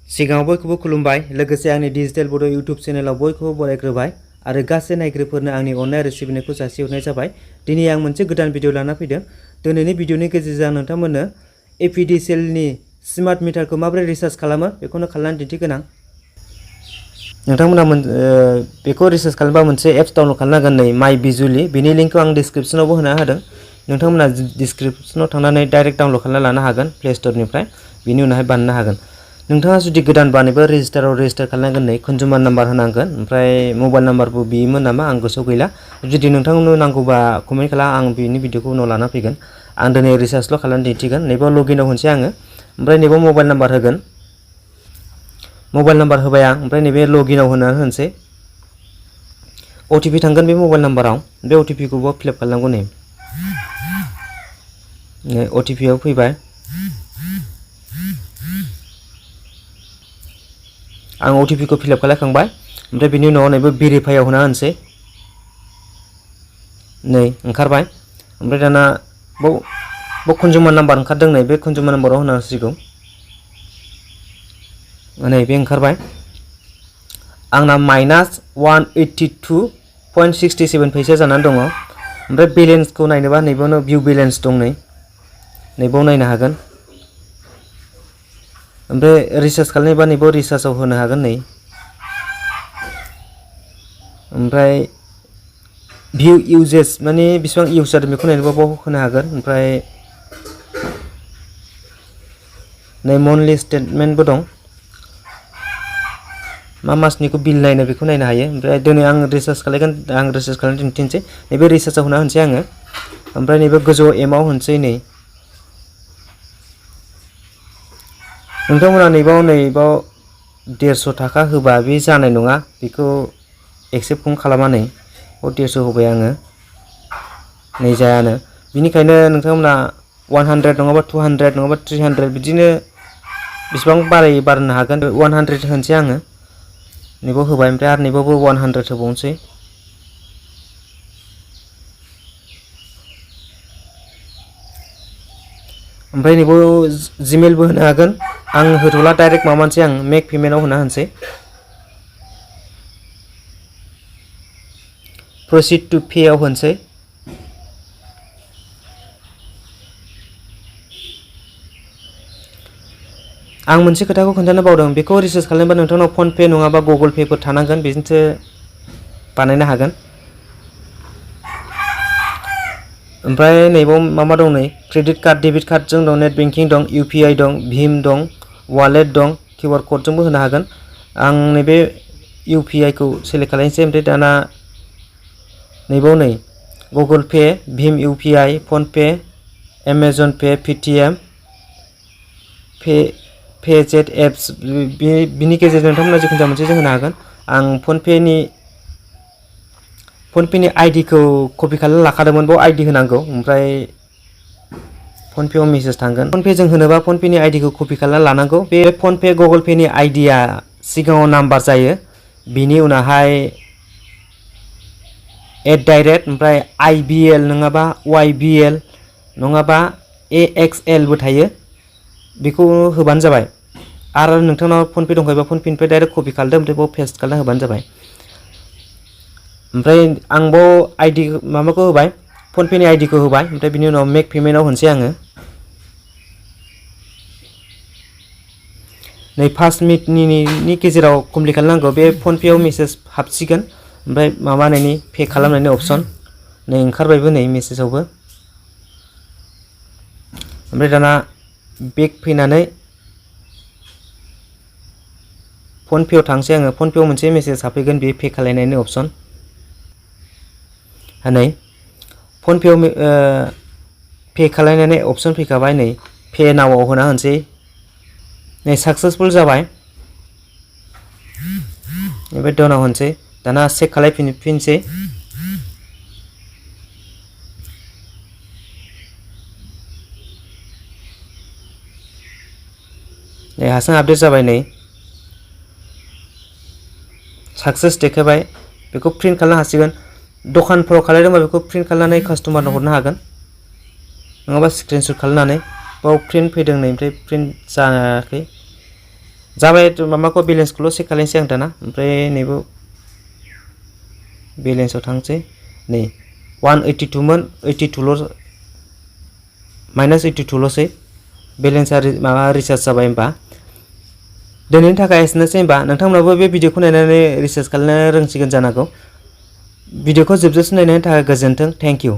सिगाङाव बयखौबो खुलुमबाय लोगोसे आंनि डिजिटेल बड' इउट्युब चेनेलाव बयखौबो बरायग्रोबाय आरो गासै नायगिरिफोरनो आंनि अननाय आरो सिबिनायखौ जासिहरनाय जाबाय। दिनै आं मोनसे गोदान भिडिअ लाना फैदों। दिनैनि भिडिअनि गेजेरजों आं नोंथांमोननो Apdcl नि स्मार्ट मिटारखौ माबोरै रिचार्ज खालामो बेखौनो खालामनानै दिन्थिगोन आं। नोंथांमोना बेखौ रिचार्ज खालामबा मोनसे एप्स डाउनलड खालामनांगोन नै myBijulee बेनि लिंकखौ आं डिसक्रिप्शनावबो होना होदों। नोंथांमोना डिसक्रिप्शनाव थांनानै डाइरेक्ट डाउनलड खालामना लानो हागोन प्ले स्ट'रनिफ्राय बेनि उनावहाय बानायनो हागोन। नोंथाङा जुदि गोदान बानायबा रेजिस्टाराव रेजिस्टार खालामनांगोन नै कन्जुमार नाम्बार होनांगोन ओमफ्राय मबाइल नाम्बारबो बियोमोन नामा आं गोसोआव गैला। जुदि नोंथांनो नांगौबा कमेन्ट खालाम आं बेनि भिडिअखौ उनाव लाना फैगोन। आं दिनै रिचार्जल' खालामनानै दिन्थिगोन। नैबेयाव लगिनआव होनोसै आङो ओमफ्राय नैबेयाव मबाइल नाम्बार होगोन। मबाइल नाम्बार होबाय आं ओमफ्राय नैबे लगिनआव होनोसै OTP थांगोन बे मबाइल नाम्बाराव बे OTP-खौबो फिलआप खालामनांगौ नै OTP-आव फैबाय। आं OTP-खौ फिलआप खालामखांबाय ओमफ्राय बिनि उनाव नैबे भेरिफाइआव होना होनोसै नै ओंखारबाय ओमफ्राय दाना बाव कन्जुमार नाम्बार ओंखारदों नै बे कन्जुमार नाम्बाराव होना होसिगौ नै बे ओंखारबाय। आंना -182.67 फैसा जानानै दङ। ओमफ्राय बेलेन्सखौ नायनोबा नैबेयावनो भिउ बेलेन्स दं नै नैबेयाव नायनो हागोन। ओमफ्राय रिचार्ज खालामनोबा नैबेयाव रिचार्जआव होनो हागोन नै ओमफ्राय भिउ इउजेस माने बेसेबां इउज जादों बेखौ नायनोबा बाव होनो हागोन। ओमफ्राय नै मन्थलि स्टेटमेन्टबो दं मा मासनिखौ बिल नायनो बेखौ नायनो हायो। ओमफ्राय दिनै आं रिचार्ज खालामगोन आं रिचार्ज खालामनानै दिन्थिनोसै नैबे रिचार्जआव होना होनोसै आङो ओमफ्राय नैबे गोजौ एमाव होनोसै नै नोंथांमोना नैबाव 150 थाखा होबा बे जानाय नङा बेखौ एक्सेप्टखौनो खालामा नै 150 होबाय आङो नै जायानो बिनिखायनो नोंथांमोना 100 नङाबा 200 नङाबा 300 बिदिनो बेसेबां बारायनो हागोन 100 होनोसै आङो नैबाव होबाय ओमफ्राय आरो नैबावबो 100 होबावनोसै ओमफ्राय नैबाव जिमेलबो होनो हागोन। आं होथ'ला डाइरेक्ट माबानोसै आं मेक पेमेन्टआव होना होनोसै प्रसिड टु पेआव होनोसै आं मोनसे खोथाखौ खोन्थानो बावदों बेखौ रिचार्ज खालामोबा नोंथांनाव फन पे नङाबा गुगल पेफोर थानांगोन बेजोंसो बानायनो हागोन। ओमफ्राय नैबाव मा दं नै क्रेडिट कार्ड डेबिट कार्डजों दं नेट बेंकिं दं UPI दं भीम दं वालेट दं QR क'डजोंबो होनो हागोन। आं नैबे UPI-खौ सेलेक्ट खालामनोसै ओमफ्राय दाना नैबाव नै गुगल पे भीम UPI phone pay Amazon pay Paytm पेजेट एप्स बिनि गेजेरजों नोंथांमोना जिखुनु जाया मोनसे होनो हागोन। आं फन पेनि आइडिखौ कपि खालामना लाखादोंमोन बाव आइडि होनांगौ ओमफ्राय फन पेआव मेसेज थांगोन। फन पेजों होनोबा फन पेनि आइडिखौ कपि खालामना लानांगौ। बे फन पे गुगल पेनि आइडिया सिगाङाव नाम्बार जायो बिनि उनावहाय @ ओमफ्राय IBL नङाबा YBL नङाबा AXL बो थायो बेखौ होबानो जाबाय। आरो नोंथांनाव फन पे दंखायोबा फन पेनिफ्राय डाइरेक्ट कपि खालामदो ओमफ्राय बाव पेस्ट खालामना होबानो जाबाय। ओमफ्राय आं बाव आइडि माबाखौ होबाय फन पेनि आइडिखौ होबाय ओमफ्राय बिनि उनाव मेक पेमेन्टआव होनोसै आङो नै 5 मिनिटनि गेजेराव कमप्लिट खालामनांगौ। बे फन पेआव मेसेज हाबसिगोन ओमफ्राय माबानायनि पे खालामनायनि अपसन नै ओंखारबायबो नै मेसेजावबो ओमफ्राय दाना बेक फैनानै फन पेआव थांसै आङो फन पेआव मोनसे मेसेज हाबफैगोन बे पे खालामनायनि अपसन नै फन पेआव पे खालामनायनि अपसन फैखाबाय नै पे नावआव होना होनोसै नै साक्सेसफुल जाबाय ओमफ्राय डाउनाव होनोसै दाना चेक खालामफिनसै नै हारसिं आपडेट जाबाय नै साक्सेस देखायबाय बेखौ प्रिन्ट खालामनो हासिगोन। दखानफोराव खालामदोंबा बेखौ प्रिन्ट खालामनानै कास्टमारनो हरनो हागोन नङाबा स्क्रिनशट खालामनानै बाव प्रिन्ट फैदों नै ओमफ्राय प्रिन्ट जायाखै जाबाय माबाखौ बेलेन्सखौल' चेक खालामनोसै आं दाना ओमफ्राय नैबो बेलेन्सआव थांसै नै 182 मोन 82ल' -82ल'सै बेलेन्सआ माबा रिचार्ज जाबाय होमबा दिनैनि थाखाय एसेनोसै होमबा नोंथांमोनाबो बे भिडिअखौ नायनानै रिचार्ज खालामनो रोंसिगोन जानांगौ भिडिअखौ जोबजासिम नायनायनि थाखाय गोजोन्थों थेंक इउ